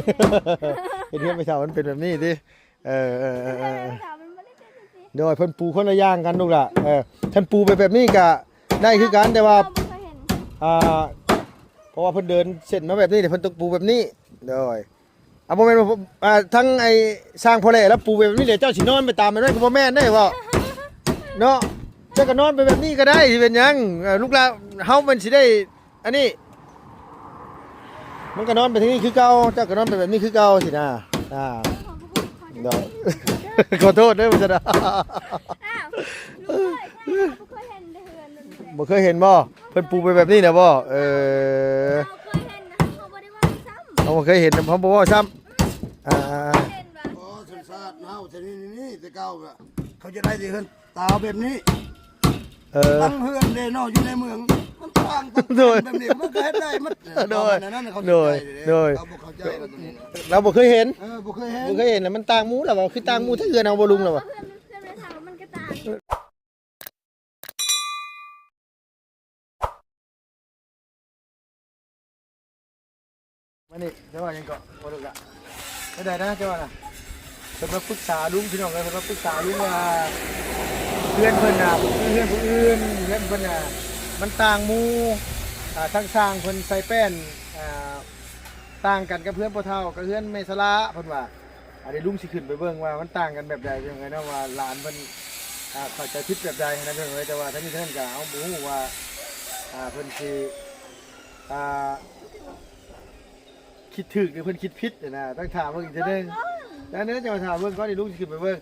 ເຮັດເຮືອນໄມ້ເຖົ້າມັນເປັນແບບນີ້ຕິ. ເອີ ເອີ ເອີ ເອີ ເອີ ເອີ ມັນບໍ່ໄດ້ເປັນຈັ່ງຊີ້ ໂດຍ ເພິ່ນປູຄົນລະຢ່າງກັນລູກຫຼ້າ. ເອີ ຄັນປູໄປແບບນີ້ກະໄດ້ຄືກັນ ແຕ່ວ່າ ເຮົາບໍ່ເຄີຍເຫັນ ອ່າ ເພາະວ່າເພິ່ນເດີນເສັ້ນມາແບບນີ້ ເພິ່ນຕ້ອງປູແບບນີ້. ໂດຍ ອ່າ ບໍ່ແມ່ນວ່າ ອ່າ ທັງໄອ້ຊ່າງພໍ່ແຫຼະລະປູແບບນີ້ ແລ້ວເຈົ້າຊິນອນໄປຕາມແບບນັ້ນກໍບໍ່ແມ່ນເດ້ເວົ້າເນາະ. ເຈົ້າກໍນອນໄປແບບນີ້ກໍໄດ້ ຊິເປັນຫຍັງ? ເອີ ລູກຫຼ້າເຮົາມັນຊິໄດ້ ອັນນີ້ ມັນກໍນອນໄປທາງນີ້ຄືເກົ່າ ເຈົ້າກໍນອນໄປແບບນີ້ຄືເກົ່າຊີ້ນະ. ອ່າ ໂດຍ ຂໍໂທດເດີວ່າຊັ້ນນະ. ອ້າວ ລູກເອີຍ ເຮົາບໍ່ເຄີຍເຫັນເຮືອນແບບນີ້ເດ້ ບໍ່ເຄີຍເຫັນບໍ່? ເພິ່ນປູໄປແບບນີ້ນະບໍ່? ເອີ ເຮົາເຄີຍເຫັນນະ ເຮົາບໍ່ໄດ້ເວົ້າຊ້ຳ ເຮົາບໍ່ເຄີຍເຫັນນະ ເຮົາບໍ່ເວົ້າຊ້ຳ. ອ່າ ເຫັນບໍ່? ອໍ ສັນຊາດເຮົາແຕ່ນີ້ ນີ້ ແຕ່ເກົ່າກະເຂົາຈະໄດ້ແຕ່ເຮືອນ ຕາວແບບນີ້ ເອີ ຕັ້ງເຮືອນເດ້ເນາະ ຢູ່ໃນເມືອງ ມັນຕ່າງກັນ ໂດຍ ແບບນີ້ມັນກໍເຮັດໄດ້ໝົດ. ໂດຍ ປະມານນັ້ນ ເຂົາ ໂດຍ ເຂົ້າໃຈເດ້ ໂດຍ ເຂົາບໍ່ເຂົ້າໃຈລະຕົວນີ້ນະ ລາວບໍ່ເຄີຍເຫັນ ເອີ ບໍ່ເຄີຍເຫັນ ບໍ່ເຄີຍເຫັນ ລະມັນຕ່າງໝູ່ລະວ່າ ຄືຕ່າງໝູ່ ອືມ ແທ້ເຮືອນເຮົາບໍ່ລຸງລະວ່າ ເຮືອນ ເຮືອນເຮົາມັນກໍຕ່າງ. ມານີ້ ເຈົ້າວ່າຫຍັງເກາະ ບໍ່ຮູ້ລະ ແນວໃດນະ ເຈົ້າວ່ານະ? ເພິ່ນມາປຶກສາລຸງ ພີ່ນ້ອງເອີຍ ເພິ່ນມາປຶກສາລຸງວ່າ ເຮືອນເພິ່ນນະ ບໍ່ຄືເຮືອນຜູ້ອື່ນ ເຮືອນເພິ່ນນະ ມັນຕ່າງໝູ່ ອ່າ ທັງຊ່າງເພິ່ນໃສ່ແປ້ນ ອ່າ ຕ່າງກັນກັບເຮືອນພໍ່ເຖົ້າ ກັບເຮືອນແມ່ສະຫຼ້າ ເພິ່ນວ່າ. ອັນນີ້ລຸງຊິຂຶ້ນໄປເບິ່ງວ່າມັນຕ່າງກັນແບບໃດ ພີ່ນ້ອງເອີຍເນາະ ວ່າຫຼານເພິ່ນ ອ່າ ເຂົ້າໃຈຜິດແບບໃດຫັ້ນນະ ພີ່ນ້ອງເອີຍ. ແຕ່ວ່າທັງນີ້ທັງນັ້ນກໍເຮົາບໍ່ຮູ້ວ່າ ອ່າ ເພິ່ນຊິ ອ່າ ຄິດຖືກ ຫຼື ເພິ່ນຄິດຜິດຫັ້ນນະ ຕ້ອງຖ້າເບິ່ງອີກເທື່ອໜຶ່ງ. ເບິ່ງກ່ອນ ນັ້ນເດີ ຈັ່ງວ່າຖ້າເບິ່ງກ່ອນ ນີ້ລຸງຊິຂຶ້ນໄປເບິ່ງ.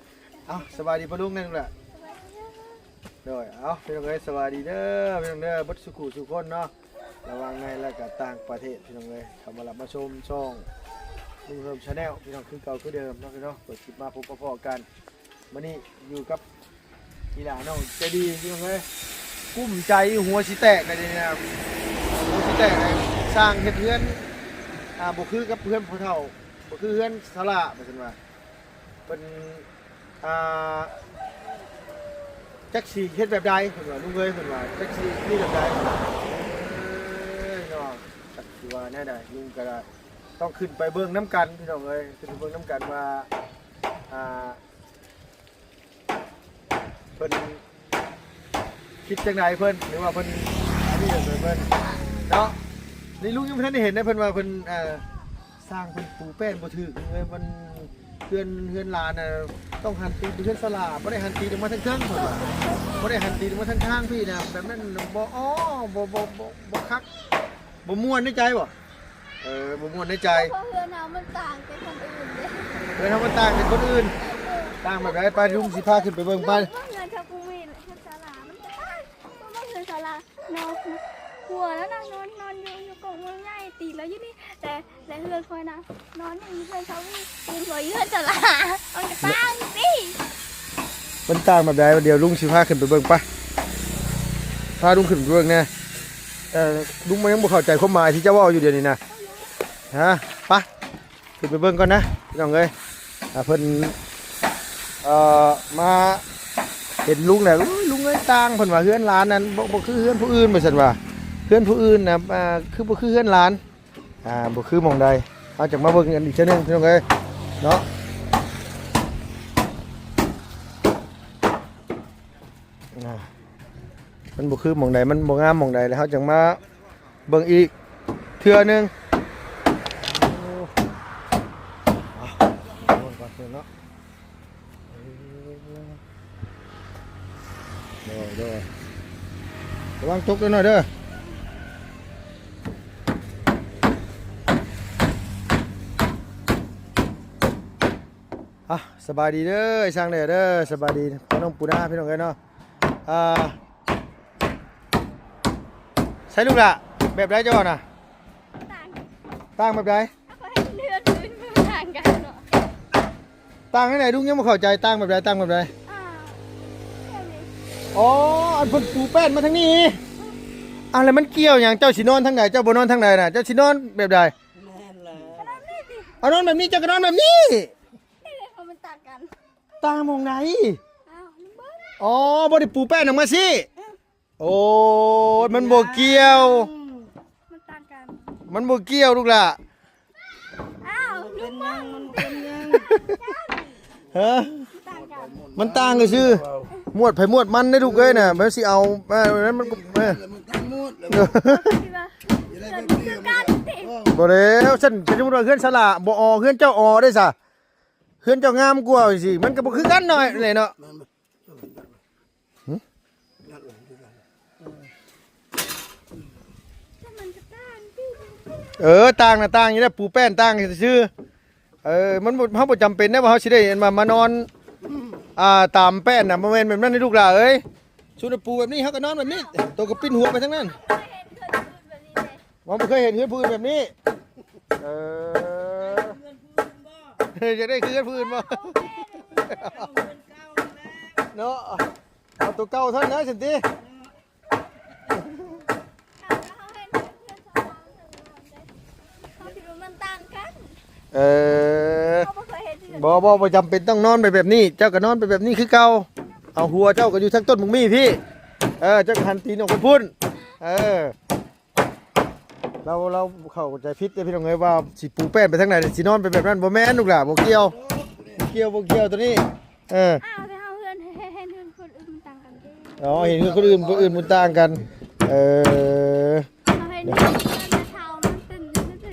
ເອົ້າ ສະບາຍດີປ້າລຸງແດ່ລູກຫຼ້າ. ສະບາຍດີເດີ. ໂດຍ ເອົ້າ ພີ່ນ້ອງເອີຍ ສະບາຍດີເດີ ພີ່ນ້ອງເດີ ເບິດສູ່ຄູ່ສູ່ຄົນເນາະ ລະຫວ່າງໃນ ແລະ ກະຕ່າງປະເທດ ພີ່ນ້ອງເອີຍ ເຂົ້າມາຮັບມາຊົມຊ່ອງລຸງເຮີມ Channel ພີ່ນ້ອງ ຄືເກົ່າຄືເດີມເນາະ ພີ່ນ້ອງເນາະ. ເປີດຄລິບມາພົບມາພໍ້ກັນ ມື້ນີ້ຢູ່ກັບອີ່ຫຼ້ານ້ອງໃຈດີ ພີ່ນ້ອງເອີຍ ກຸ້ມໃຈ ຫົວຊິແຕກແລ້ວນີ້ນະ ຫົວຊິແຕກແລ້ວ. ຊ່າງເຮັດເຮືອນ ອ່າ ບໍ່ຄືກັບເຮືອນຜູ້ເຖົ້າ ບໍ່ຄືເຮືອນສາລາ ວ່າຊັ້ນວ່າ ເພິ່ນ ອ່າ ຈັກຊິເຮັດແບບໃດ ເພິ່ນວ່າ ລຸງເອີຍ ເພິ່ນວ່າ ຈັກຊິມີແບບໃດ ເອີຍເນາະ. ຈັກຊິວ່າແນວໃດ ລຸງກໍຕ້ອງຂຶ້ນໄປເບິ່ງນຳກັນ ພີ່ນ້ອງເອີຍ ຂຶ້ນໄປເບິ່ງນຳກັນວ່າ ອ່າ ເພິ່ນຄິດຈັ່ງໃດ ເພິ່ນ ຫຼືວ່າເພິ່ນ ອັນນີ້ເພິ່ນເນາະ. ນີ້ລຸງຍັງບໍ່ທັນໄດ້ເຫັນເດ້ ເພິ່ນວ່າເພິ່ນ ອ່າ ຊ່າງເພິ່ນປູແປ້ນບໍ່ຖືກເລີຍ ມັນ ເຮືອນ ເຮືອນຫຼານນະ ຕ້ອງຫັນຕີນໄປເຮືອນສາລາ ບໍ່ໄດ້ຫັນຕີນອອກມາທາງເທິງ ເພິ່ນວ່າ ບໍ່ໄດ້ຫັນຕີນອອກມາທາງຂ້າງພີ້ນະ ແບບນັ້ນບໍ່ ອໍ ບໍ່ ບໍ່ ບໍ່ ບໍ່ຄັກ ບໍ່ມ່ວນໃນໃຈບໍ່? ເອີ ບໍ່ມ່ວນໃນໃຈ ເພາະເຮືອນເຮົາມັນຕ່າງແຕ່ຄົນອື່ນເດ້ ເຮືອນເຮົາມັນຕ່າງແຕ່ຄົນອື່ນ. ຕ່າງແບບໃດ? ໄປ ລຸງຊິພາຂຶ້ນໄປເບິ່ງ ໄປ. ເຮືອນເຮົາບໍ່ແມ່ນເຮືອນສາລາ ມັນກໍຕ່າງ ເບິ່ງເຮືອນສາລາ ນອນ ຫົວແລ້ວນະ ນອນ ນອນຢູ່ ຢູ່ກົກເມືອງໃຫຍ່ ຕີນລາວຢູ່ນີ້ ແຕ່ ແລະ ເຮືອນຂ້ອຍນະ ນອນຢູ່ເຮືອນຊາວວີ ຕີນຂ້ອຍຢູ່ເຮືອນສາລາ ມັນກໍຕ່າງຕິ. ມັນຕ່າງແບບໃດ? ດຽວລຸງຊິພາຂຶ້ນໄປເບິ່ງ ໄປ ພາລຸງຂຶ້ນໄປເບິ່ງແດ່. ເອີ ລຸງມັນຍັງບໍ່ເຂົ້າໃຈຄວາມໝາຍທີ່ເຈົ້າເວົ້າຢູ່ດຽວນີ້ນະ ຮະ ໄປ. ຂຶ້ນໄປເບິ່ງກ່ອນນະ ພີ່ນ້ອງເອີຍ. ອ່າ ເພິ່ນ ເອີ ມາເຫັນລຸງແລ້ວ ໂອ້ຍ ລຸງເອີຍ ຕ່າງ ເພິ່ນວ່າ ເຮືອນຫຼານນັ້ນ ບໍ່ ບໍ່ຄືເຮືອນຜູ້ອື່ນ ວ່າຊັ້ນວ່າ ເຮືອນຜູ້ອື່ນນະ ອ່າ ຄືບໍ່ຄືເຮືອນຫຼານ ອ່າ ບໍ່ຄືໝ່ອງໃດ. ເຮົາຈະມາເບິ່ງກັນອີກເທື່ອໜຶ່ງ ພີ່ນ້ອງເອີຍເນາະ. ອ່າ ມັນບໍ່ຄືໝ່ອງໃດ ມັນບໍ່ງາມໝ່ອງໃດ ແລ້ວເຮົາຈັ່ງມາເບິ່ງອີກເທື່ອໜຶ່ງ. ໂອ້ ເອົາ ນອນກ່ອນເນາະ. ເອີ ໂດຍ ໂດຍ ລະວັງຕົກເດີນ້ອຍເດີ. ອ່ະ ສະບາຍດີເດີ ຊ່າງແດ່ເດີ ສະບາຍດີ ພໍ່ນ້ອງປູນາ ພີ່ນ້ອງເອີຍເນາະ. ອ່າ ໃສລູກຫຼ້າ ແບບໃດເຈົ້າເວົ້ານະ? ຕ່າງ ຕ່າງແບບໃດ? ເຮົາກໍເຫັນເຮືອນອື່ນມັນຕ່າງກັນເນາະ. ຕ່າງແນວໃດ? ລຸງຍັງບໍ່ເຂົ້າໃຈ ຕ່າງແບບໃດ? ຕ່າງແບບໃດ? ອ່າ ແບບນີ້ ອໍ ອັນເພິ່ນປູແປ້ນມາທາງນີ້. ອືມ ອ່າ ແລ້ວມັນກ່ຽວຫຍັງ? ເຈົ້າຊິນອນທາງໃດ? ເຈົ້າບໍ່ນອນທາງໃດນະ? ເຈົ້າຊິນອນແບບໃດ? ນອນແບບນີ້ຕິ ອ່າ ນອນແບບນີ້ ເຈົ້າກໍນອນແບບນີ້. ເອີ ເຂົາມັນຕ່າງກັນ ຕ່າງໝ່ອງໃດ? ອ້າວ ອໍ ບໍ່ໄດ້ປູແປ້ນອອກມາຊີ້. ອືມ ໂອ້ຍ ມັນບໍ່ກ່ຽວ ມັນຕ່າງກັນ ມັນບໍ່ກ່ຽວລູກຫຼ້າ. ອ້າວ ໜ ຮະ ມັນຕ່າງກັນຊື່ ມວດໃຜມວດມັນເດ້ລູກເອີຍນະ ມັນຊິເອົາ ເອີ ນັ້ນມັນກໍ ເອີ ບໍ່ແລ້ວ ຊັ້ນ ສົມມຸດວ່າເຮືອນສະຫຼາບໍ່ອໍ ເຮືອນເຈົ້າອໍເດ້ຊະ ເຮືອນເຈົ້າງາມກວ່າຊີ້ ມັນກໍບໍ່ຄືກັນເນາະ ແຫຼະເນາະ. ເອີ ຕ່າງນະຕ່າງຢູ່ແລ້ວ ປູແປ້ນຕ່າງຊື່ໆ ເອີ ມັນບໍ່ ເຮົາບໍ່ຈຳເປັນນະວ່າເຮົາຊິໄດ້ ອັນວ່າມານອນ ອ່າ ຕາມແປ້ນນະ ບໍ່ແມ່ນແບບນັ້ນເດ້ລູກຫຼ້າເອີຍ ຊຸມນະປູແບບນີ້ ເຮົາກໍນອນແບບນີ້ ໂຕກໍປິ່ນຫົວໄປທາງນັ້ນ ເຮົາບໍ່ເຄີຍເຫັນເຮືອນຜູ້ອື່ນແບບນີ້ ເອີ ຢາກໄດ້ຄືເຮືອນຜູ້ອື່ນບໍ່ ເນາະ ເອົາໂຕເກົ່າເທົ່ານັ້ນແຫຼະຊັ້ນຕິ ມັນຕ່າງກັນ ເອີ ເຮົາບໍ່ເຄີຍເຫັນເຮືອນ ບໍ່ ບໍ່ ບໍ່ຈຳເປັນຕ້ອງນອນໄປແບບນີ້ ເຈົ້າກໍນອນໄປແບບນີ້ຄືເກົ່າ ເອົາຫົວເຈົ້າກໍຢູ່ທາງຕົ້ນໝາກມີ້ພີ້ ເອີ ເຈົ້າກໍຫັນຕີນອອກໄປພຸ້ນ ເອີ. ລາວ ລາວເຂົ້າໃຈຜິດເດ້ພີ່ນ້ອງເອີຍ ວ່າຊິປູແປ້ນໄປທາງໃດ ຊິນອນໄປແບບນັ້ນ ບໍ່ແມ່ນລູກຫຼ້າ ບໍ່ກ່ຽວ ບໍ່ກ່ຽວ ບໍ່ກ່ຽວໂຕນີ້ ເອີ ອ້າວ ແຕ່ເຮົາເຮືອນ ເຫັນ ເຫັນເຮືອນຄົນອື່ນມັນຕ່າງກັນເດ້ ອໍ ເຫັນເຮືອນຄົນອື່ນ ຄົນອື່ນມັນຕ່າງກັນ ເອີ ເຮົາເຫັນເຮືອນແມ່ເຖົ້າມັນເປັນຈັ່ງຊີ້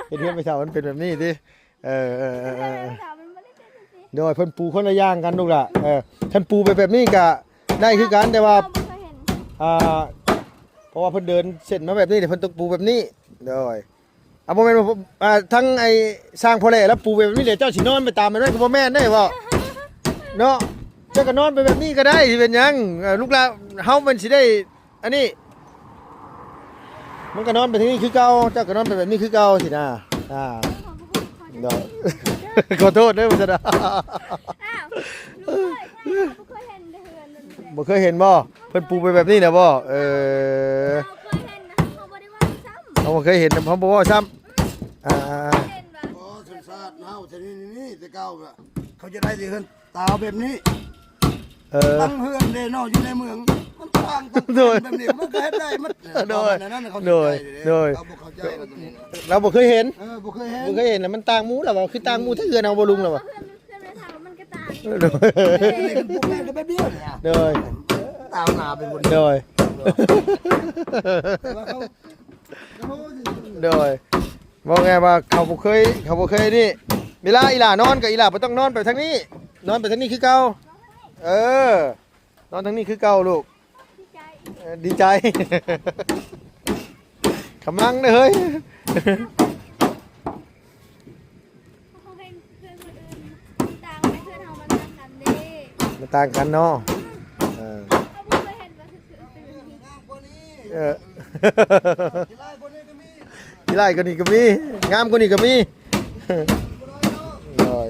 ເຫັນເຮືອນແມ່ເຖົ້າມັນເປັນແບບນີ້ຕິ ເອີ ເອີ ເອີ ເອີ ເອີ ແມ່ເຖົ້າມັນບໍ່ໄດ້ເປັນຈັ່ງຊີ້ ໂດຍ ເພິ່ນປູຄົນລະຢ່າງກັນລູກຫຼ້າ ເອີ ຄັນປູໄປແບບນີ້ກະໄດ້ຄືກັນ ແຕ່ວ່າ ເຮົາບໍ່ເຄີຍເຫັນ ອ່າ ເພາະວ່າເພິ່ນເດີນເສັ້ນມາແບບນີ້ ເພິ່ນຕ້ອງປູແບບນີ້ ໂດຍ ອ່າ ບໍ່ແມ່ນວ່າ ອ່າ ທັງໄອ້ຊ່າງພໍ່ແຫຼະລະປູແບບນີ້ ແລ້ວເຈົ້າຊິນອນໄປຕາມແບບນັ້ນກໍບໍ່ແມ່ນເດ້ເວົ້າ ເນາະ ເຈົ້າກໍນອນໄປແບບນີ້ກໍໄດ້ ຊິເປັນຫຍັງ ເອີ ລູກຫຼ້າ ເຮົາມັນຊິໄດ້ ອັນນີ້ ມັນກໍນອນໄປທາງນີ້ຄືເກົ່າ ເຈົ້າກໍນອນໄປແບບນີ້ຄືເກົ່າຊີ້ນະ ອ່າ ເນາະ ຂໍໂທດເດີ ບໍ່ຊັ້ນນະ ອ້າວ ລູກເອີຍ ເຮົາບໍ່ເຄີຍເຫັນເຮືອນແບບນີ້ເດ້ ບໍ່ເຄີຍເຫັນບໍ່? ເພິ່ນປູໄປແບບນີ້ນະບໍ່? ເອີ ເຮົາເຄີຍເຫັນນະ ເຮົາບໍ່ໄດ້ເວົ້າຊ້ຳ ເຮົາບໍ່ເຄີຍເຫັນ ເຮົາບໍ່ເວົ້າຊ້ຳ ອືມ ອ່າ ເຫັນບໍ່? ບໍ່ ຊົນຊາດເຮົາ ຊະນິດນີ້ ແຕ່ເກົ່າກໍ ເຂົາຈະໄດ້ແຕ່ເຮືອນ ຕາວແບບນີ້ ເອີ ຕັ້ງເຮືອນເດ້ເນາະ ຢູ່ໃນເມືອງ ມັນຕ່າງກັນ ໂດຍ ແບບນີ້ ມັນກໍເຮັດໄດ້ໝົດ ໂດຍ ປະມານນັ້ນ ເຂົາ ໂດຍ ເຂົ້າໃຈເດ້ ໂດຍ ເຂົາບໍ່ເຂົ້າໃຈແລ້ວໂຕນີ້ນະ ລາວບໍ່ເຄີຍເຫັນ ເອີ ບໍ່ເຄີຍເຫັນ ບໍ່ເຄີຍເຫັນ ລະມັນຕ່າງໝູ່ລະວ່າ ຄືຕ່າງໝູ່ແທ້ ເຮືອນເຮົາບໍ່ລຸງລະວ່າ ເຮືອນ ເຮືອນແມ່ເຖົ້າມັນກໍຕ່າງ ໂດຍ ເຮືອນນີ້ມັນປູແປ້ນກໍແບບນີ້ນະ ໂດຍ ຕາມໜ້າໄປໝົດ ໂດຍ ແຕ່ວ່າເຂົາ ໂດຍ ເວົ້າງ່າຍວ່າເຂົາບໍ່ເຄີຍ ເຂົາບໍ່ເຄີຍນີ້ ເວລາອີ່ຫຼ້ານອນກໍອີ່ຫຼ້າບໍ່ຕ້ອງນອນໄປທາງນີ້ ນອນໄປທາງນີ້ຄືເກົ່າ ເອີ ນອນທາງນີ້ຄືເກົ່າລູກ ເອີ ດີໃຈ ກຳລັງເດີເຮີ້ຍ ເຮົາເຫັນເພື່ອນຄົນອື່ນຕ່າງ ເພື່ອນເຮົາມັນຕ່າງກັນເດ້ ມັນຕ່າງກັນເນາະ ເອີ ເຮົາບໍ່ເຄີຍເຫັນວ່າຄື ຄືເປັນແບບນີ້ ເອີ ຂີ້ຮ້າຍກວ່ານີ້ກໍມີ ງາມກວ່ານີ້ກໍມີ ໂດຍ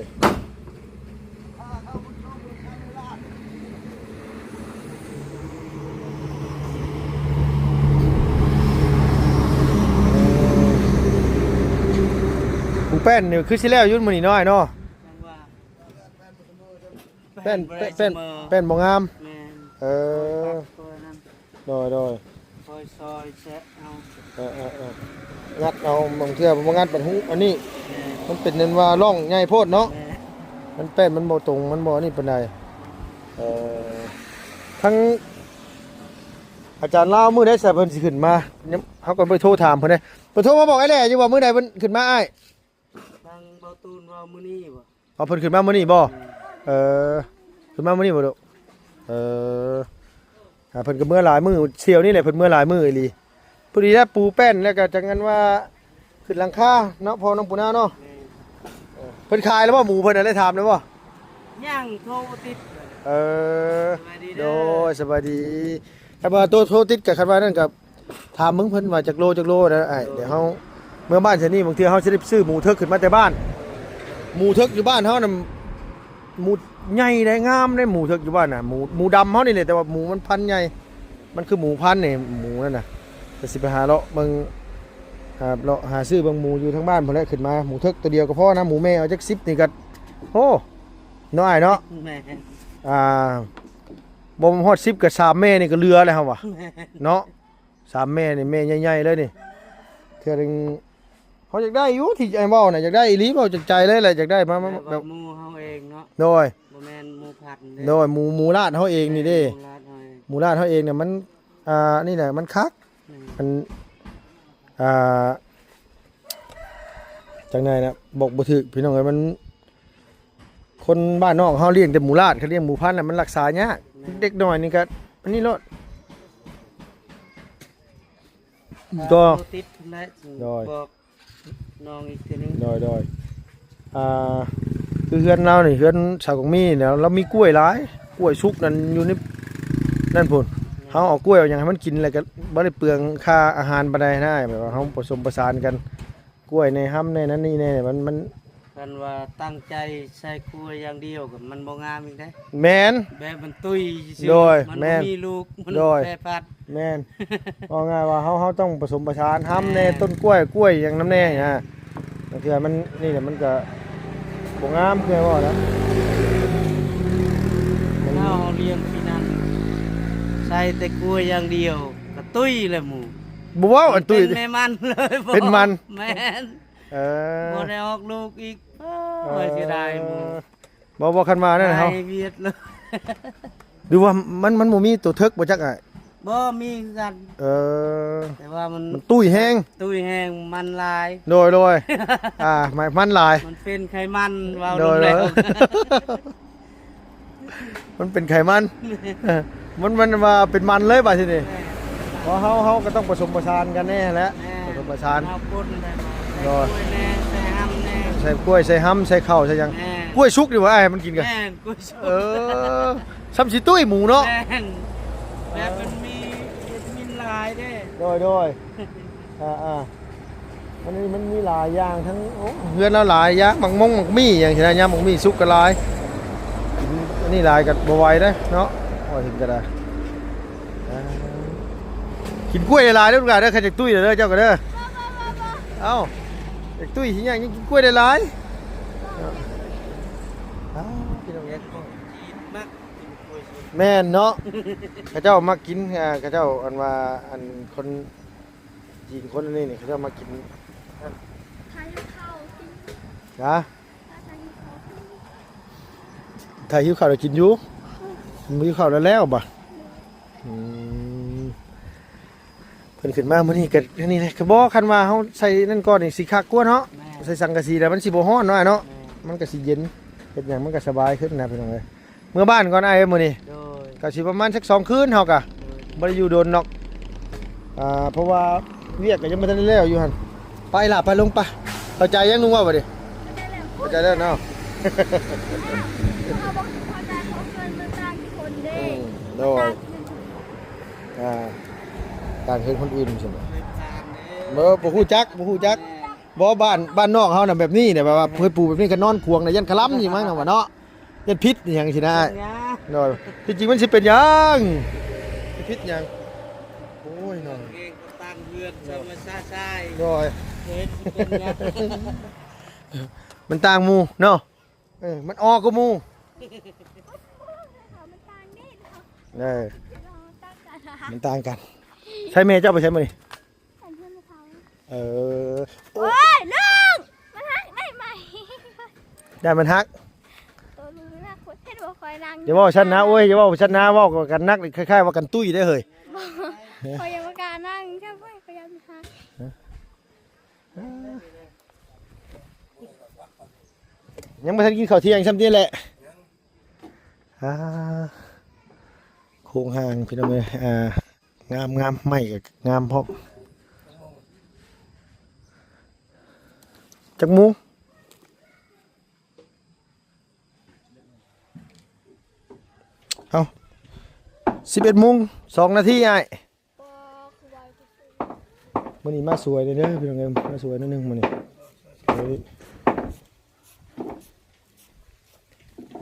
ປູແປ້ນນີ້ຄືຊິແລ້ວຢູ່ມື້ນີ້ເນາະ ອ້າຍເນາະ ແປ້ນ ແປ້ນ ແປ້ນບໍ່ງາມ ແມ່ນ ເອີ ໂດຍ ໂດຍ ຄ່ອຍຊອຍແຊະເອົາ ເອີ ເອີ ເອີ ງັດເອົາ ບາງເທື່ອບໍ່ງັດບັດຫູອັນນີ້ ແມ່ນ ມັນເປັນອັນວ່າຮ່ອງໃຫຍ່ໂພດເນາະ ແມ່ນ ມັນແປ້ນມັນບໍ່ຕົງ ມັນບໍ່ອັນນີ້ປານໃດ ເອີ ທັງອາຈານລາວມື້ໃດຊະເພິ່ນຊິຂຶ້ນມາ ເຮົາກໍໄປໂທຖາມເພິ່ນເດ້ ເພິ່ນໂທມາບອກອ້າຍແຫຼຢູ່ວ່າມື້ໃດເພິ່ນຂຶ້ນມາອ້າຍ ທາງເບົາຕູນວ່າມື້ນີ້ບໍ່? ອໍ ເພິ່ນຂຶ້ນມາມື້ນີ້ບໍ່? ແມ່ນ ເອີ ຂຶ້ນມາມື້ນີ້ບໍ່ລູກ? ເອີ ອ່າ ເພິ່ນກໍເມືອຫຼາຍມື້ ຊ່ວງນີ້ແຫຼະ ເພິ່ນເມືອຫຼາຍມື້ອີ່ຫຼີ ພໍດີແລ້ວປູແປ້ນ ແລ້ວກໍຈັ່ງນັ້ນວ່າຂຶ້ນຫຼັງຄາເນາະ ພໍ່ນ້ອງປູນາເນາະ ແມ່ນ ເອີ ເພິ່ນຂາຍແລ້ວບໍ່? ໝູເພິ່ນນະ ໄດ້ຖາມແລ້ວບໍ່? ຍັງ ໂທຕິດ ເອີ ສະບາຍດີເດີ ໂດຍ ສະບາຍດີ ຄັນວ່າໂທ ໂທຕິດກໍ ຄັນວ່ານັ້ນກໍ ຖາມເບິ່ງເພິ່ນວ່າຈັກໂລ ຈັກໂລນະອ້າຍ ໂດຍ ດຽວເຮົາເມືອບ້ານຊະນີ້ ບາງເທື່ອເຮົາຊິໄດ້ຊື້ໝູເຖິກຂຶ້ນມາແຕ່ບ້ານ ໝູເຖິກຢູ່ບ້ານເຮົານະ ໝູໃຫຍ່ເດ້ ງາມເດ້ ໝູເຖິກຢູ່ບ້ານນະ ໝູ ໝູດຳເຮົານີ້ແຫຼະ ແຕ່ວ່າໝູມັນພັນໃຫຍ່ ມັນຄືໝູພັນນີ້ ໝູນັ້ນນະ ກໍຊິໄປຫາເລາະເບິ່ງ ຫາເລາະຫາຊື້ເບິ່ງໝູຢູ່ທາງບ້ານພຸ້ນແຫຼະ ຂຶ້ນມາ ໝູເຖິກໂຕດຽວກໍພໍນະ ໝູແມ່ເອົາຈັກສິບນີ້ກໍ ໂອ້ ເນາະອ້າຍເນາະ ແມ່ນ ອ່າ ບໍ່ຮອດສິບກໍສາມແມ່ນີ້ກໍເຫຼືອແລ້ວເຮົາວ່າ ແມ່ນ ເນາະ ສາມແມ່ນີ້ ແມ່ໃຫຍ່ໆເລີຍນີ້ ເທື່ອໜຶ່ງ າຢາກໄດ້ຢູ່ ທີ່ອ້າຍເວົ້ານະ ຢາກໄດ້ອີ່ຫຼີ ເວົ້າຈາກໃຈເລີຍແຫຼະ ຢາກໄດ້ມາ ມາ ແບບ ໝູ່ເຮົາເອງເນາະ ໂດຍ ບໍ່ແມ່ນໝູ່ພັນເດ້ ໂດຍ ໝູ່ ໝູ່ລາດເຮົາເອງນີ້ເດ້ ໝູ່ລາດເຮົາເອງ ໝູ່ລາດເຮົາເອງນີ້ມັນ ອ່າ ນີ້ແຫຼະ ມັນຄັກ ແມ່ນ ມັນ ອ່າ ຈັ່ງໃດນະ ບອກບໍ່ຖືກພີ່ນ້ອງເອີຍ ມັນ ຄົນບ້ານນອກເຮົາລ້ຽງແຕ່ໝູລາດ ຄັນລ້ຽງໝູພັນນະມັນຮັກສາຍາກ ແມ່ນ ເດັກນ້ອຍນີ້ກະອັນນີ້ໂລດ ກໍ ໂທຕິດພຸ້ນແຫຼະ ໂດຍ ບອກນ້ອງອີກເທື່ອໜຶ່ງ ໂດຍ ໂດຍ ອ່າ ຄືເຮືອນລາວນີ້ ເຮືອນສາວກອງມີນີ້ ລາວມີກ້ວຍຫຼາຍ ກ້ວຍສຸກນັ້ນຢູ່ໃນນັ້ນພຸ້ນ ແມ່ນ ເຮົາເອົາກ້ວຍເອົາຫຍັງໃຫ້ມັນກິນ ແລ້ວກໍບໍ່ໄດ້ເປືອງຄ່າອາຫານປານໃດນະ ແບບວ່າເຮົາປະສົມປະສານກັນ ກ້ວຍແດ່ ຮຳແດ່ ນັ້ນນີ້ແດ່ ມັນ ມັນ ຄັນວ່າຕັ້ງໃຈໃສ່ກ້ວຍຢ່າງດຽວກໍມັນບໍ່ງາມອີກເດ້ ແມ່ນ ແບບມັນຕຸ້ຍຊື່ໆ ໂດຍ ມັນ ແມ່ນ ບໍ່ມີລູກ ມັນ ໂດຍ ແຜ່ພັນ ແມ່ນ ເວົ້າງ່າຍວ່າເຮົາ ເຮົາຕ້ອງປະສົມປະສານ ຮຳແດ່ ແມ່ນ ຕົ້ນກ້ວຍ ກ້ວຍຫຍັງນຳແດ່ ແມ່ນ ນະ ບາງເທື່ອມັນ ນີ້ແຫຼະ ມັນກະບໍ່ງາມ ຄືເວົ້ານະ ມັນ ເຮົາລ້ຽງປີນັ້ນ ໃສ່ແຕ່ກ້ວຍຢ່າງດຽວ ກະຕຸ້ຍແລ້ວໝູ່ ບໍ່ເວົ້າ ອັນຕຸ້ຍ ເປັນແມ່ມັນເລີຍ ເປັນມັນ ແມ່ນ ເອີ ບໍ່ໄດ້ອອກລູກອີກ ເອີ ໂອ້ຍ ເສຍດາຍໝູ່ ເອີ ບໍ່ ບໍ່ ຄັນວ່ານັ້ນເຮົາ ຫາຍຫວຽດເລີຍ ຫຼືວ່າມັນ ມັນບໍ່ມີໂຕເຖິກບໍ່ຈັກອ້າຍ ບໍ່ມີຄືກັນ ເອີ ແຕ່ວ່າມັນ ມັນຕຸ້ຍແຮງ ຕຸ້ຍແຮງ ມັນຫຼາຍ ໂດຍ ໂດຍ ອ່າ ມັນຫຼາຍ ມັນເປັນໄຂມັນ ເວົ້າ ໂດຍ ລົງແລ້ວ ໂດຍ ມັນເປັນໄຂມັນ ມັນ ມັນວ່າເປັນມັນເລີຍບາດທີນີ້ ແມ່ນ ເພາະເຮົາ ເຮົາກໍຕ້ອງປະສົມປະສານກັນແດ່ແຫຼະ ແມ່ນ ປະສົມປະສານ ເຮົາປົນໄດ້ ໂດຍ ໃສ່ກ້ວຍແດ່ ໃສ່ຮຳແດ່ ໃສ່ກ້ວຍ ໃສ່ຮຳ ໃສ່ເຂົ້າ ໃສ່ຫຍັງ ແມ່ນ ກ້ວຍສຸກນີ້ບໍ່ອ້າຍ ໃຫ້ມັນກິນກະ ແມ່ນ ກ້ວຍສຸກ ເອີ ຊ່ຳຊິຕຸ້ຍໝູເນາະ ແມ່ນ ແບບມັນມີວິຕາມິນຫຼາຍເດ້ ໂດຍ ໂດຍ ອ່າໆ ມັນ ມັນມີຫຼາຍຢ່າງ ທັງ ໂອ້ ເຮືອນລາວຫຼາຍຢ່າງ ໝາກມົງໝາກມີ່ຫຍັງຊີ້ນະ ຍາມໝາກມີ່ສຸກກໍຫຼາຍ ກິນອັນນີ້ຫຼາຍກໍບໍ່ໄຫວເດ້ເນາະ ວ່າເຫັນກໍໄດ້ ອ່າ ກິນກ້ວຍຫຼາຍໆເດີລູກຫຼານເດີ ຄັນຢາກຕຸ້ຍເດີເຈົ້າກໍເດີ ເອົ້າ ຢາກຕຸ້ຍຊິຫຍັງ ກິນກ້ວຍຫຼາຍໆ ອ້າວ ພີ່ນ້ອງເອີຍ ແມ່ນເນາະ ເຂົາເຈົ້າມັກກິນ ອ່າ ເຂົາເຈົ້າ ອັນວ່າ ອັນຄົນ ຈີນຄົນອັນນີ້ນີ້ ເຂົາເຈົ້າມາກິນ ຖ້າຫິວເຂົ້າກິນ ຮະ? ຖ້າຫິວເຂົ້າກິນ ຖ້າຫິວເຂົ້າແລ້ວກິນຢູ່ ບໍ່ຫິວເຂົ້າແລ້ວ ແລ້ວບໍ່? ອືມ ເພິ່ນຂຶ້ນມາມື້ນີ້ກໍອັນນີ້ແຫຼະ ກໍບໍ່ ຄັນວ່າເຮົາໃສ່ນັ້ນກ່ອນນີ້ຊິຄັກກວ່າເນາະ ແມ່ນ ໃສ່ສັງກະສີແລ້ວມັນຊິບໍ່ຮ້ອນເນາະ ອ້າຍເນາະ ແມ່ນ ມັນກໍຊິເຢັນ ເຮັດຫຍັງມັນກໍສະບາຍຂຶ້ນນະ ພີ່ນ້ອງເອີຍ. ເມືອບ້ານກ່ອນອ້າຍເອີຍ ມື້ນີ້ ໂດຍ ກໍຊິປະມານຈັກສອງຄືນເຮົາກະ ໂດຍ ບໍ່ໄດ້ຢູ່ດົນດອກ ອ່າ ເພາະວ່າວຽກກໍຍັງບໍ່ທັນໄດ້ແລ້ວຢູ່ຫັ້ນ ໄປລະ ໄປລົງໄປ ເຂົ້າໃຈຍັງ ລຸງເວົ້າບັດນີ້ ເຂົ້າໃຈແລ້ວ ເຂົ້າໃຈແລ້ວເນາະ ເຮົາບໍ່ພໍໃຈເພາະເງິນມັນຕ່າງຄົນເດ້ ອືມ ໂດຍ ອ່າ ຕ່າງເຮືອນຄົນອື່ນຊັ້ນ ເອີ ບໍ່ຮູ້ຈັກ ບໍ່ຮູ້ຈັກ ບໍ່ ບ້ານ ບ້ານນອກເຮົານະແບບນີ້ນະ ແບບວ່າເພິ່ນປູກແບບນີ້ກໍນອນຂວາງນະ ຢ້ານຄະລຳຢູ່ມັ້ງນະວ່າເນາະ ຢ້ານຜິດອີ່ຫຍັງຊີ້ນະ ໂດຍ ທີ່ຈິງມັນຊິເປັນຫຍັງ ຊິຜິດຫຍັງ ໂອ້ຍເນາະ ເອງກໍຕັ້ງເຮືອນຊະມາຊະຊາຍ ໂດຍ ເຫັນເປັນຫຍັງ ມັນຕ່າງໝູ່ເນາະ ເອີ ມັນອໍກວ່າໝູ່ ເອີ ມັນຕ່າງກັນ ໃສແມ່ເຈົ້າໄປໃສມື້ນີ້? ເອີ ໂອ້ຍ ລຸງ ມັນຫັກໄດ້ໃໝ່ ຢ້ານມັນຫັກ ໂຕລຸງໜັກ ເຮັດບໍ່ຄ່ອຍນັ່ງ ຢ່າເວົ້າຊັ້ນນະ ໂອ້ຍ ຢ່າເວົ້າຊັ້ນນະ ເວົ້າກັນໜັກ ຄ້າຍໆວ່າກັນຕຸ້ຍເດ້ເຮີ້ຍ ຂ້ອຍຍັງບໍ່ກ້ານັ່ງ ຂ້ອຍຢ້ານມັນຫັກ ຍັງບໍ່ທັນກິນເຂົ້າທ່ຽງຊ້ຳນີ້ແຫຼະ ອ່າ ໂຄງຮ່າງພີ່ນ້ອງເອີຍ ອ່າ ງາມໆ ໄມ້ກໍງາມພ້ອມ ຈັກໂມງ? ເອົ້າ ສິບເອັດໂມງ ສອງນາທີອ້າຍ ບໍ່ ຄືວ່າ ມື້ນີ້ມາສວຍເດີພີ່ນ້ອງເອີຍ ມາສວຍໜ້ອຍໜຶ່ງມື້ນີ້ ເອີ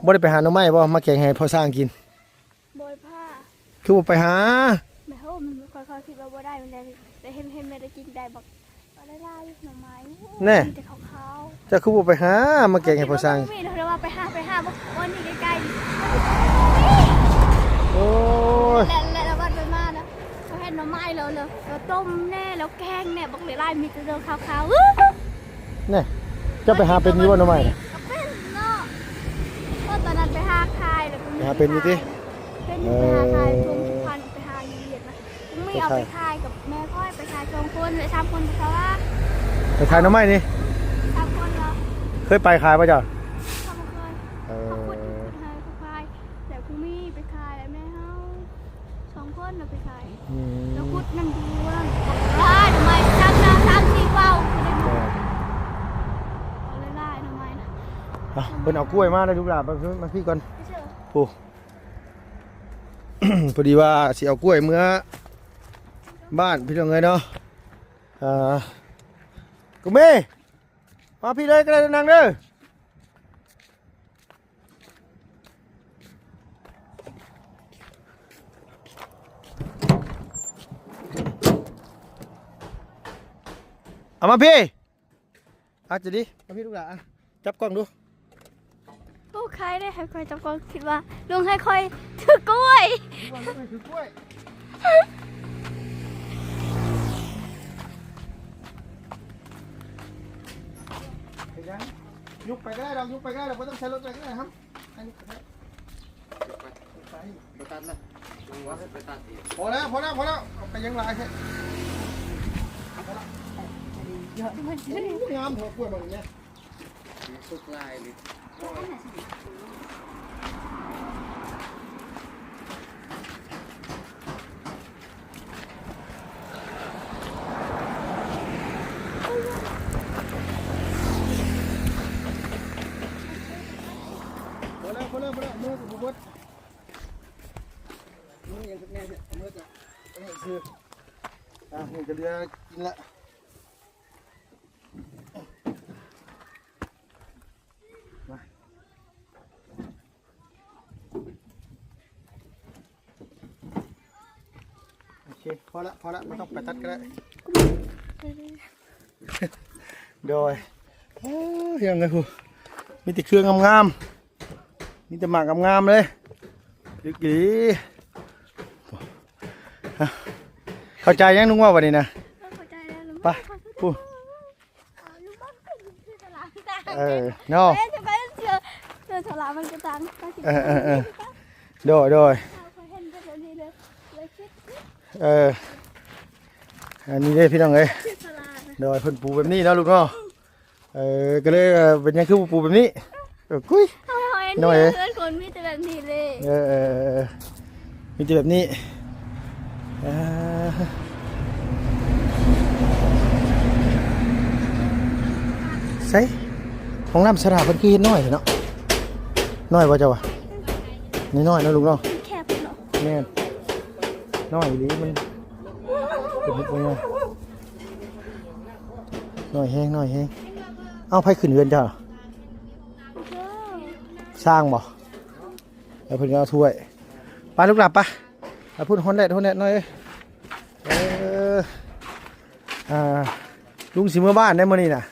ບໍ່ໄດ້ໄປຫາໜໍ່ໄມ້ບໍ່? ມາແກງໃຫ້ພໍ່ຊ້າງກິນ. ບໍ່ໄດ້ພາ. ຄືບໍ່ໄປຫາ? ແມ່ເຮົາ ມັນ ຂ້ອຍ ຂ້ອຍຄິດວ່າບໍ່ໄດ້ ມັນໄດ້ ແຕ່ເຫັນ ເຫັນແມ່ໄດ້ກິນໄດ້ບັກ ໄດ້ຫຼາຍໜໍ່ໄມ້. ແນ່ ມີແຕ່ຂາວໆ. ເຈົ້າຄືບໍ່ໄປຫາ ມາແກງໃຫ້ພໍ່ຊ້າງ. ເຂົາຄິດວ່າບໍ່ມີ ເຂົາເລີຍວ່າໄປຫາ ໄປຫາ ບໍ່ ໂອ້ຍ ນີ້ໃກ້ໆ. ໂອ້ຍ ແລ້ວ ແລ້ວບັດໄປມານະ ເຂົາເຫັນໜໍ່ໄມ້ແລ້ວ ແລ້ວ ແລ້ວຕົ້ມແນ່ ແລ້ວແກງແນ່ ບັກຫຼາຍໆ ມີແຕ່ເລື່ອງຂາວໆ. ແນ່ ເຈົ້າໄປຫາເປັນຢູ່ບໍ່ໜໍ່ໄມ້ນະ? ກໍເປັນເນາະ ເພາະຕອນນັ້ນໄປຫາຂາຍ ແລ້ວກໍມີ ໄປຫາເປັນຢູ່ຕິ? ເປັນຢູ່ ເອີ ໄປຫາຂາຍ ຊ່ວງສຸກພັນ ໄປຫາຢູ່ຫວຽດນະ ມີເອົາໄປຂາຍກັບແມ່ຂ້ອຍ ໄປຂາຍສອງຄົນ ແລະ ສາມຄົນໄປຂາຍວ່າ ໄປຂາຍໜໍ່ໄມ້ນີ້? ສາມຄົນເນາະ. ເຄີຍໄປຂາຍບໍ່ເຈົ້າ? ເຂົາບໍ່ເຄີຍ. ເອີ ເຂົາຂຸດຢູ່ ຂຸດໃຫ້ ເຂົາຂາຍ ແລ້ວຜູ້ມີໄປຂາຍ ແລ້ວແມ່ເຮົາ ສອງຄົນນະໄປຂາຍ. ອືມ ແລ້ວຂຸດນຳຢູ່ວ່າ ຫຼາຍໜໍ່ໄມ້ ສາມ ສາມ ສາມ ສີ່ເປົາ ເອີ ເອົາຫຼາຍໆໜໍ່ໄມ້ນະ. ເອົາ ເພິ່ນເອົາກ້ວຍມາແລ້ວ ລູກຫຼານ ມາ ມາພີ້ກ່ອນ. ໂອ້ ພໍດີວ່າຊິເອົາກ້ວຍເມືອບ້ານ ພີ່ນ້ອງເອີຍເນາະ. ອ່າ ກຸເມ ມາພີ້ເລີຍກໍໄດ້ນາງເດີ. ເອົາມາພີ້ ອາ ຈະດີ ມາພີ້ລູກຫຼານ ຈັບກ້ອງດູ. ໂອ້ ໃຄເດ້ ໃຫ້ຂ້ອຍຈັບກ້ອງ ຄິດວ່າລຸງໃຫ້ຂ້ອຍຖືກ້ວຍ ຄິດວ່າລຸງໃຫ້ຖືກ້ວຍ. ເປັນຫຍັງ? ຍົກໄປກໍໄດ້ດອກ ຍົກໄປກໍໄດ້ດອກ ບໍ່ຕ້ອງໃຊ້ລົດໄປກໍໄດ້ ເຮົາ ອັນນີ້ກໍໄດ້. ໄປ ບໍ່ຕັດລະ ຍັງວ່າຊິໄປຕັດອີກ. ພໍແລ້ວ ພໍແລ້ວ ພໍແລ້ວ ເອົາໄປຫຍັງຫຼາຍແທ້. ງາມແທ້ ກ້ວຍບັກນີ້ ສຸກຫຼາຍເລີຍ. ພໍແລ້ວ ພໍແລ້ວ ພໍແລ້ວ ເມືອກໍບໍ່ເບິດ ເມືອຫຍັງແນ່ ເມືອກໍເອົາໄວ້ຊື່. ອ່າ ນີ້ກໍເຫຼືອກິນລະ. ມາ ໂອເຄ ພໍລະ ພໍລະ ບໍ່ຕ້ອງໄປຕັດກໍໄດ້. ໂດຍ ໂອ້ຍ ຍັງໄງພຸ້ນ ມີແຕ່ເຄື່ອງງາມໆ ມີແຕ່ໝາກງາມໆເລີຍ ດີໆ. ເຂົ້າໃຈຍັງລຸງເວົ້າບັດນີ້ນະ? ເຂົ້າໃຈແລ້ວ ໄປ ພຸ້ນ. ເອີ ເນາະ ເອີ ເອີ ໂດຍ ໂດຍ ເອີ ອັນນີ້ເດ້ພີ່ນ້ອງເອີຍ ໂດຍ ເພິ່ນປູແບບນີ້ເນາະລູກເນາະ. ເອີ ກໍເລີຍ ເອີ ເປັນຫຍັງຄືບໍ່ປູແບບນີ້? ເອີ ກຸ້ຍ ເຮົາເຫັນ ນ້ອຍເອີຍ ເຮືອນຄົນມີແຕ່ແບບນີ້ເລີຍ. ເອີ ເອີ ເອີ ເອີ ມີແຕ່ແບບນີ້. ເອີ ໃສ ຫ້ອງນ້ຳສະຫຼາເພິ່ນຄືເຮັດນ້ອຍແທ້ເນາະ? ນ້ອຍບໍ່ເຈົ້າວ່າ? ນ້ອຍໆເນາະລູກເນາະ ແຄບເນາະ. ແມ່ນ ນ້ອຍອີ່ຫຼີ ມັນເປັນເຮັດບໍ່ໃຫຍ່ ນ້ອຍແຮງ ນ້ອຍແຮງ. ເອົ້າ ໃຜຂຶ້ນເຮືອນເຈົ້າ? ຊ່າງບໍ່? ແລ້ວເພິ່ນກໍເອົາຖ້ວຍ ໄປລູກຫຼານ ໄປ ໄປພຸ້ນ ຮ້ອນແດດ ຮ້ອນແດດນ້ອຍເອີຍ. ເອີ ອ່າ ລຸງຊິເມືອບ້ານໄດ໋ມື້ນີ້ນະ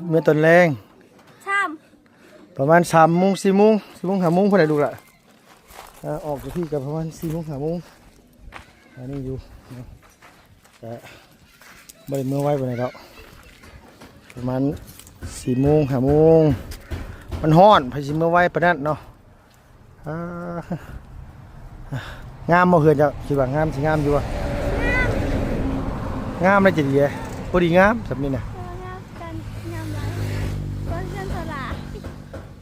ເມືອຕອນແລງ ປະມານສາມໂມງ ສີ່ໂມງ ສີ່ໂມງ ຫ້າໂມງພຸ້ນແຫຼະລູກຫຼານ. ອ່າ ອອກຈາກພີ້ກໍປະມານສີ່ໂມງ ຫ້າໂມງ ອັນນີ້ຢູ່ເນາະ ກະບໍ່ໄດ້ເມືອໄວປານໃດດອກ ປະມານສີ່ໂມງ ຫ້າໂມງ. ມັນຮ້ອນ ໃຜຊິເມືອໄວປານນັ້ນເນາະ. ອ່າ ງາມບໍ່ເຮືອນເຈົ້າ? ຄິດວ່າງາມ ຊິງາມຢູ່ບໍ່? ງາມ ງາມແລ້ວຈະດີເດ້ ພໍດີງາມສ່ຳນີ້ນະ. ເອີ ງາມກັນ ງາມຫຼາຍ ກໍເຮືອນສາລາ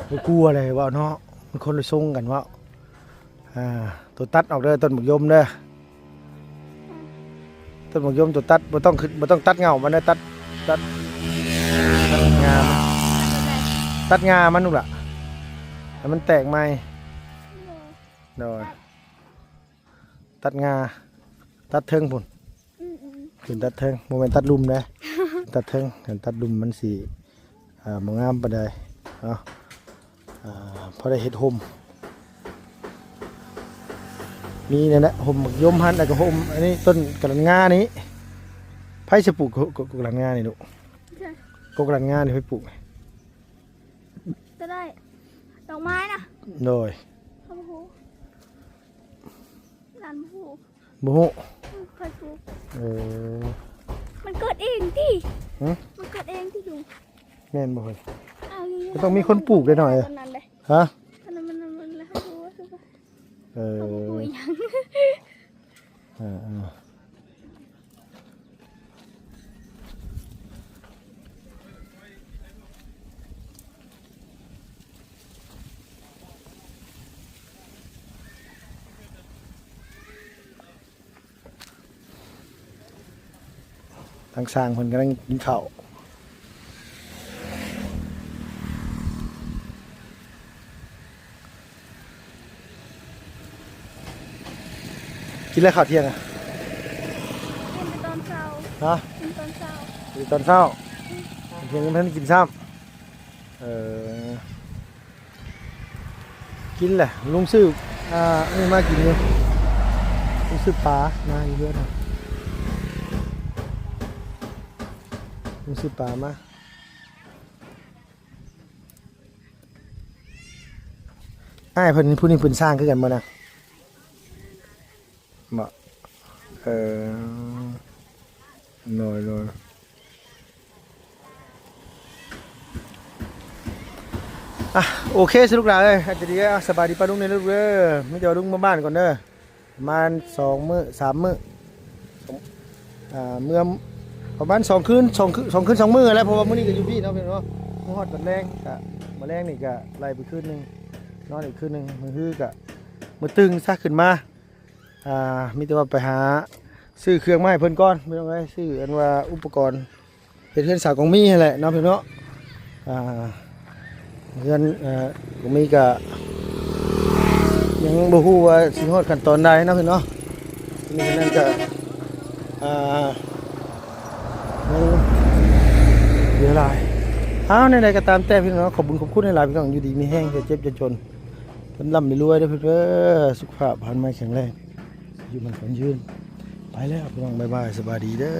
ບໍ່ກົວເລີຍເວົ້າເນາະ ມັນຄົນລະຊົງກັນເວົ້າ. ອ່າ ໂຕຕັດອອກເດີ ຕົ້ນໝາກຍົມເດີ ຕົ້ນໝາກຍົມໂຕຕັດ ບໍ່ຕ້ອງຂຶ້ນ ບໍ່ຕ້ອງຕັດເຫງົ້າມັນເດີ ຕັດ ຕັດ ຕັດງາ ຕັດງາມັນລູກຫຼານ ໃຫ້ມັນແຕກໃໝ່. ໂດຍ ຕັດງາ ຕັດເທິງພຸ້ນ. ອືມໆ ຂຶ້ນຕັດເທິງ ບໍ່ແມ່ນຕັດລຸ່ມເດ້ ຕັດເທິງ ຄັນຕັດລຸ່ມມັນຊິ ອ່າ ບໍ່ງາມປານໃດເນາະ. ອ່າ ພໍໄດ້ເຮັດຮົ່ມ ມີນັ້ນແຫຼະ ຮົ່ມໝາກຍົມຫັ້ນ ແລ້ວກໍຮົ່ມອັນນີ້ ຕົ້ນກະລັນງານີ້. ໃຜຊິປູກ ກ- ກ- ກະລັນງານີ້ລູກ? ໂອເຄ ກົກກະລັນງານີ້ໃຜປູກ? ກໍໄດ້ ດອກໄມ້ນະ. ໂດຍ ເຮົາບໍ່ຮູ້ ຫຼານບໍ່ຮູ້. ບໍ່ຮູ້ ອືມ ຂ້ອຍປູກ. ເອີ ເກີດເອງຕິ? ຫຶ? ມັນເກີດເອງຕິລຸງ? ແມ່ນບໍ່ເຮີ້ຍ? ອ້າວ ກໍຕ້ອງມີຄົນປູກໄດ້ໜ້ອຍ. ຕອນນັ້ນເດ້. ຮະ? ຕອນນັ້ນມັນ ມັນ ມັນ ເອີ ເຂົາບໍ່ຮູ້ອີ່ຫຍັງ. ເອີ ເອີ. ທາງຊ່າງເພິ່ນກຳລັງກິນເຂົ້າ. ກິນແລ້ວເຂົ້າທ່ຽງອະ? ກິນແຕ່ຕອນເຊົ້າ. ຮະ? ກິນຕອນເຊົ້າ. ກິນຕອນເຊົ້າ. ອືມ. ທ່ຽງຍັງບໍ່ທັນກິນຊ້ຳ. ເອີ ກິນແຫຼະ ລຸງຊື້ ອ່າ ອັນນີ້ມາກິນຢູ່ ລຸງຊື້ປາມາຢູ່ເຮືອນ ລຸງຊື້ປາມາ. ອ້າຍເພິ່ນຜູ້ນີ້ເປັນຊ່າງຄືກັນບໍ່ນະ? ບໍ່ ເອີ ໂດຍ ໂດຍ. ອ່ະ ໂອເຄ ສະຫຼຸບຫຼາຍເອີຍ ອາດຈະດີ ອ່ະ ສະບາຍດີປ້າລຸງເດີລູກເດີ. ມີແຕ່ວ່າລຸງເມືອບ້ານກ່ອນເດີ ປະມານສອງມື້ສາມມື້ ອ່າ ເມືອປະມານສອງຄືນ ສອງຄືນ ສອງຄືນສອງມື້ແຫຼະ ເພາະວ່າມື້ນີ້ກໍຢູ່ພີ້ເນາະ ພີ່ນ້ອງເນາະ. ມາຮອດຕອນແລງ ກະມື້ແລງນີ້ກະໄລ່ໄປຄືນໜຶ່ງ ນອນອີກຄືນໜຶ່ງ ມື້ຮືກະມື້ຕື່ນຊະຂຶ້ນມາ. ອ່າ ມີແຕ່ວ່າໄປຫາຊື້ເຄື່ອງມາໃຫ້ເພິ່ນກ່ອນ ພີ່ນ້ອງເອີຍ ຊື້ອັນວ່າອຸປະກອນເຮັດເຮືອນສາວກອງມີຫັ້ນແຫຼະເນາະ ພີ່ນ້ອງເນາະ. ອ່າ ເຮືອນ ເອີ ກອງມີກະຍັງບໍ່ຮູ້ວ່າຊິຮອດຂັ້ນຕອນໃດເນາະ ພີ່ນ້ອງເນາະ. ນີ້ນັ້ນກະ ອ່າ ຍັງເຫຼືອຫຼາຍ. ອ້າວ ແນວໃດກໍຕາມແຕ່ ພີ່ນ້ອງເນາະ ຂອບບຸນຂອບຄຸນຫຼາຍໆ ພີ່ນ້ອງ ຢູ່ດີມີແຮງ ຢ່າເຈັບຢ່າຈົນ ເພິ່ນລ່ຳໃຫ້ລວຍເດີ ເພິ່ນເດີ ສຸຂະພາບພັນໄມແຂງແຮງ ອາຍຸໝັ້ນຂວັນຍືນ. ໄປແລ້ວພີ່ນ້ອງ ບາຍບາຍ ສະບາຍດີເດີ.